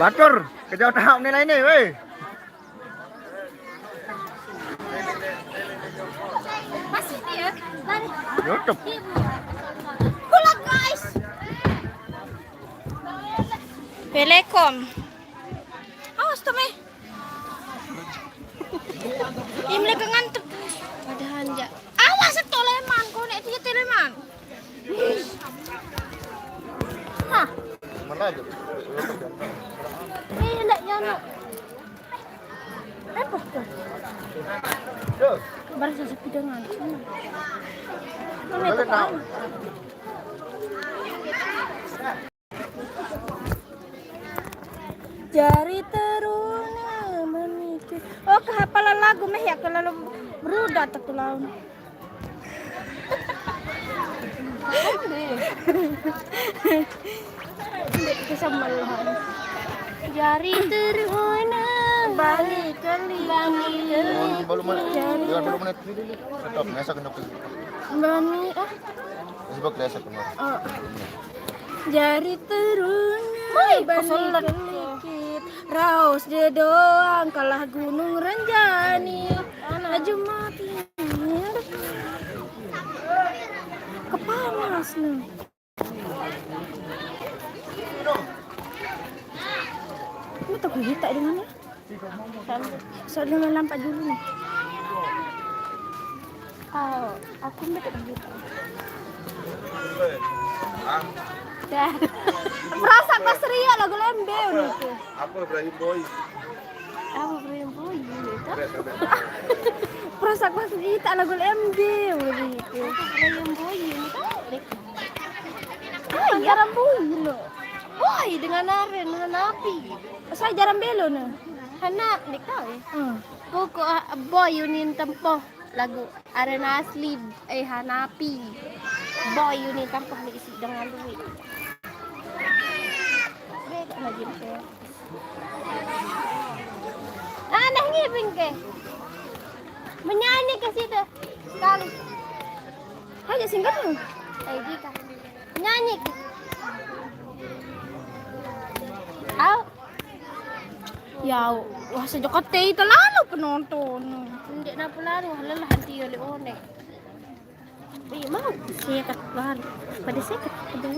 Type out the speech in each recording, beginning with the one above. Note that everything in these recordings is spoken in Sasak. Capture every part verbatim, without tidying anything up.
Batur, kejauh tahap nilai ni, weh. Masih dia. Lari. YouTube. Pulang, guys. Assalamualaikum. Awas tuh, meh. Ini mereka ngantuk. Padahal ya. Awas tuh, Leman, kau nek dia, Leman. Hah. Mana aja? Ini ndak nyamuk. Apa tuh? Tuh. Baru saya sepi dengan. Balik now. Jari teruna memikir. Oh, kehafalan lagu meh ya, kalau berudah tuh laun. Ndeq kesemelan. Jari teruna balik kali. Belum, belum menit. Jangan belum menit. Stop, ngesek kena. Bani ah. Sebab ngesek kena. Oh. Jari teruna balik kelikit. Raos dia doang kalah Gunung Renjani. Aja mati. Kepanas nih. Ini tak kita dengan ya. Soalnya nampak dulu nih. Oh, aku ndak tak kita. Dah. Merasa pas ria lagu lembe gitu. Apa Ibrahim Boy? Apa Ibrahim Boy gitu? Perasa pas kita lagu lembe gitu. Apa Ibrahim Boy ini tahu deh. Oh, iya. Boy lo. Boy dengan Aren, dengan Napi. Saya jarang belo nih. Hana, ndeq tahu ya. Hmm. Pokok ah, Boy unin tempoh lagu Aren asli eh Hanapi. Boy unin tempoh nih isi dengan duit. Beda lagi nih. Aneh ngibing ke. Menyanyi ke situ sekali. Aja singkat. Eh, Jika. Nyanyi. Au. Ya, wah sejak kate itu lalu penonton. Ndeq napa lalu, wah lelah anti oleh onek. Ih, mau seket baru. Pada seket pada.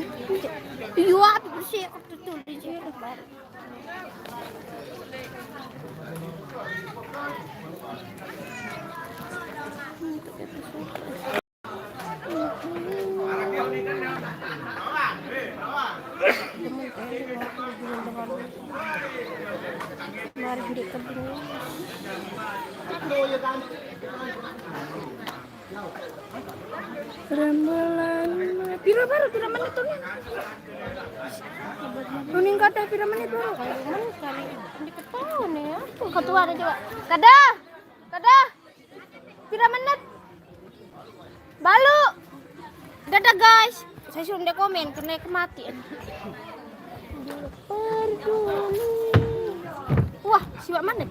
Iya, aku seket betul di seket baru. Rembelan. Pira baru, pira menit tuh? Kuning kada pira menit baru? Menit kali. Ini ketahuan ya. Ketua ada coba. Kada. Kada. Pira menit? Balu. Dadah guys. Saya suruh ndeq komen karena kematian. Wah, siwak mana?